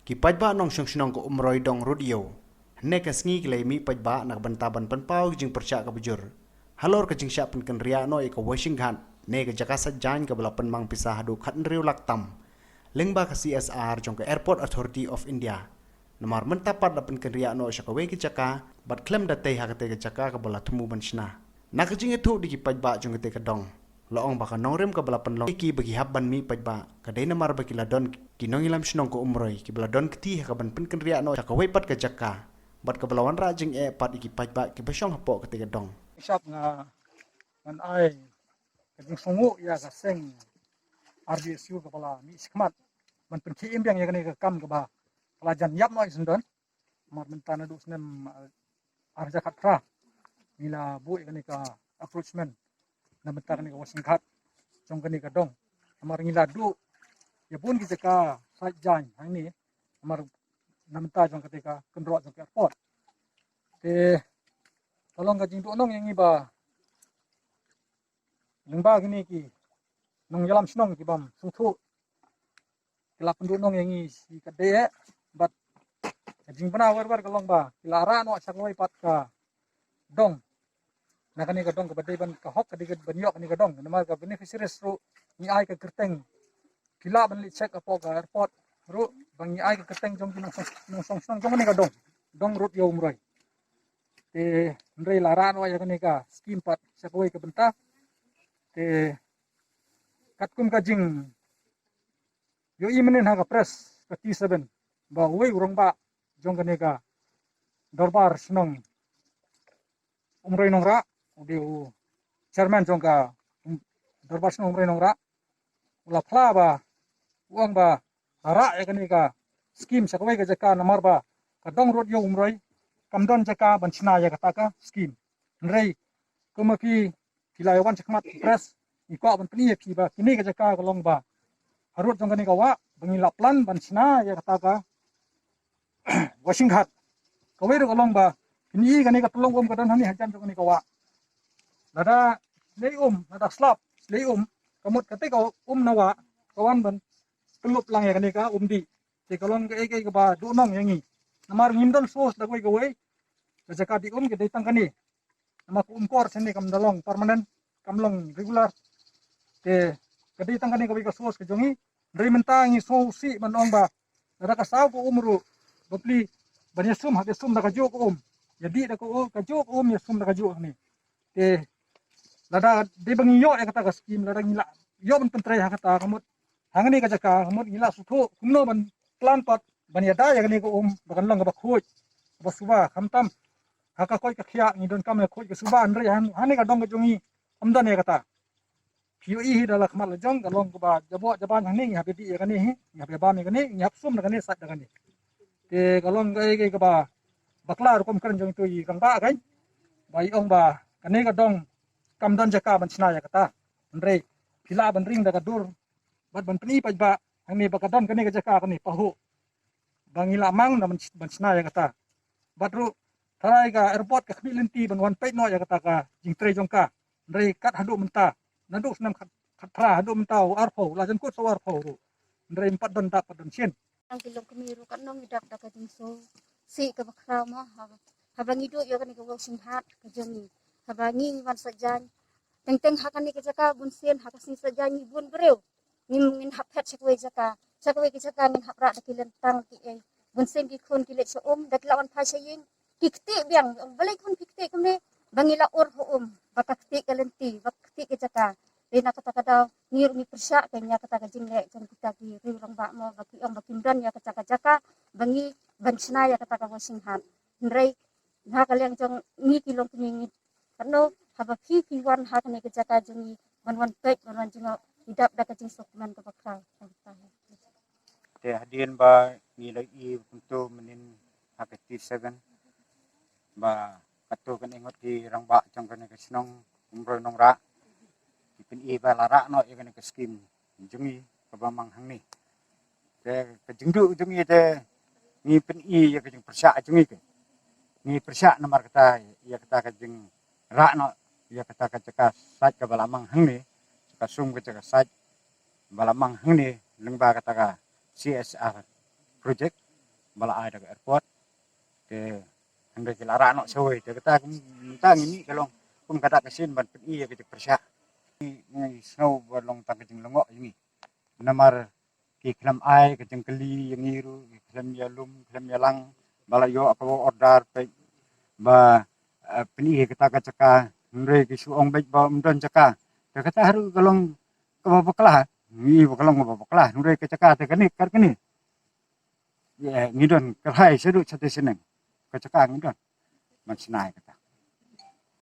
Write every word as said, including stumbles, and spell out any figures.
Ki paidbah nongshong shnong ka Umroi Dong Rud Ïew hynne ka sngi ki la ïamih paidbah na ka bynta ban pynpaw ki jingpyrshah kaba jur halor ka jingshah pynkynriah noh ïa ka Washing Ghat ne ka jaka sait jaiñ kaba la pynmang pisa haduh khathynriew lak tam lyngba ka C S R jong ka Airport Authority of India. Namar mynta pat la pynkynriah noh sha kawei ka jaka bad khlem da tei ha katei ka jaka kaba la thmu ban shna. Na ka jingïathuh da ki paidbah jong katei ka dong, la ong ba ka nongrim kaba la pynlong ïa ki ba ki hap ban mih paidbah ka dei namar ba ki la don ki nongïalam shnong ka Umroi kiba la don kti ha ka ban pynkynriah noh sha kawei pat ka jaka bad kaba la wanrah jingeh pat ïa ki paidbah kiba shong hapoh katei ka dong. Shap nga ngan ai ka jingsngewnguh ïa ka seng R D S U kaba la mih shakhmat ban pynkhie im biang ïa kane ka kam kaba ka la jan ïap noh ïa sendon. Namar mynta naduh snem, eh, ar hajar khatphra ngi la buh ïa kane ka encroachment na bynta kane ka Washing Ghat jong kane ka dong. Namar ngi la duh ïa bun ki jaka sait jaiñ hangne namar na bynta jong kata ka kynroh jong ka airport. Te ka long ka jingduhnong ïa ngi ba lyngba kine ki nongïalam shnong ki bym sngewthuh ki la pynduhnong ïa ngi shi katdei eh. Bad ka jingbna wer wer ka long ba ki la rah noh sha kawei pat ka dong. Na kane ka dong kaba dei ban ka hok ka dei ban ïoh kane ka dong namar ka beneficiaries ruh ngi ai ka kyrteng. Ki lah ban leit check hapoh ka airport ruh ba ngi ai ka kyrteng jong ki nongshong shnong jong kane ka dong, Dong Rud Ïew Umroi. Te hynrei la rah noh ïa kane ka skim pat sha kawei ka bynta. Te katkum ka jing ïohi mynnin ha ka press ka T seven ba uwei u rangbah jong kane ka dorbar shnong Umroi Nongrah, u dei u chairman jong ka, um, dorbar shnong Umroi Nongrah, u la phla ba u ong ba la rah ïa kane ka skim sha kawei ka jaka namar ba ka Dong Rud Ïew Umroi kam don jaka ban shna ïa kata ka skim. Hynrei kumba phi ki la ïa wan shakhmat press, ngi kwah ban pyni ïa phi ba kine ka jaka ka long ba harud jong kane ka wah ba ngi la plan ban shna ïa kata ka Washing Ghat. Kawei ruh ka long ba phin i kane ka tyllong um ka don hangne hajan jong kane ka wah. Lada lei um, lada slap lei um, ka mut kata ka um na wah ka wan ban tyllup lang ïa kane ka um dih. Te ka long kaei kaei kaba duhnong ïa ngi. Namar ngim don source da kawei kawei. Ka jaka dih um ka dei tang kane. Namar ka um kor shane kam da long permanent, kam long regular. Te ka dei tang kane kawei ka source ka jong ngi. Hynrei mynta ngi sngewsih ban ong ba lada ka saw ka um ruh, bapli ban ïasum, hap ïasum da kajuh ka um, ïadih da ka u-, kajuh ka um, ïasum da kajuh hangne. Te lada dei ba ngi ïoh ïa kata ka skim, lada ngi la ïoh ban pyntrei ha kata, ka mut hangne ka jaka, ka mut ngi la sngewthuh kumno ban plan pat ban ïada ïa kane ka um ba kan long kaba khuid, kaba suba. Khamtam ha ka koit ka khiah ngi donkam ïa khuid ka suba, hynrei han-, hangne ka dong ka jong ngi kam don ïa kata. Phi ïohi hi da la khmat la jong ka long kaba jaboh jaban hangne, ngi hap ïadih ïa kane hi, ngi hap ïabam ïa kane, ngi hap sum da kane, sait da kane. Te ka long kaei kaei kaba bakla rukom kren jong itu i rangbah kan ba i ong ba kane ka dong kam don jaka ban shna ïa kata. Hynrei phi lah ban ring da ka dur bad ban pyni paidbah hangne ba ka don kane ka jaka kane pahuh ba ngi la mang na ban, ban shna ïa kata. Bad ruh tharai ka airport ka khmih lynti ban wan peit noh ïa kata ka jingtrei jong ka. Hynrei kat haduh mynta, naduh snem khat, khatphra haduh mynta u arphew, la jan kut sa u arphew ruh. Hynrei ym pat don dap pat don shin. Nang ki longkmie ruh katno ngi dap da ka jingsngewsih kaba khraw mo, haba, haba ngi duh ïa kane ka Washing Ghat ka jong ngi. Haba ngi ngi wan sait jaiñ. Teng teng ha kane ka jaka bun sien, ha ka sngi sait jaiñ ngi bun briew. Ngin, ngin hap phet sha kawei jaka, sha kawei ka jaka ngin hap rah da ki lyntang ki ei. Bun sien ki khun ki leit sha um, da ki la wan phai sha ïing ki ktieh biang, balei khun phi ktieh kumne? Ba ngi la ur ha um ba ka ktieh ka lynti, ba ka ktieh ka jaka. Dei na kata ka daw ngi ruh ngi pyrshah ka ïa kata ka jingleh jong kita ki riew rangbah mo, ba ki ong ba kim don ïa kata ka jaka ba ngi ban shna ïa kata ka Washing Ghat. Hynrei na ka liang jong ngi ki longkmie ngi, katno haba phi phi wan ha kane ka jaka jong ngi ban wan peit ban wan jngoh, ngi dap da ka jingsngewkmen kaba khraw. Te hadien ba ngi la ïohi kumto mynnin ha ka T seven ba katto katne ngut ki rangbah jong kane ka shnong Umroi Nongrah ki pyni ba la rah noh ïa kane ka skim jong ngi kaba mang hangne. Te ka jingduh jong ngi te ngi pyni ïa ka jingpyrshah jong ngi, ke ngi pyrshah namar kata, ïa kata ka jingrah noh ïa kata ka jaka sait kaba la mang hangne, jaka sum ka jaka sait ba la mang hangne lyngba kata ka C S R project. ba la ai da ka airport. Te hynrei ki la rah noh shawei, te kata kum mynta ngi mih ka long kum ka dak ka sien ban pyni ïa ka jingpyrshah. Ngi sngew ba long tang ka jinglyngngoh ïa ngi. Namar ki khlem ai ka jingkylli ïa ngi ruh, ki khlem ïalum, khlem ïalang, ba la ïoh ka order peit ba, eh, pyni ïa kata ka jaka, hynrei ki shu ong beit ba ym don jaka. Te kata ruh ka long kaba bakla, ngi ba ka long kaba bakla, hynrei ka jaka te kane, kar kane. Ïa, ngi don kyrhai shaduh shatei shaneng. Ka jaka ngi don. Man shnai ka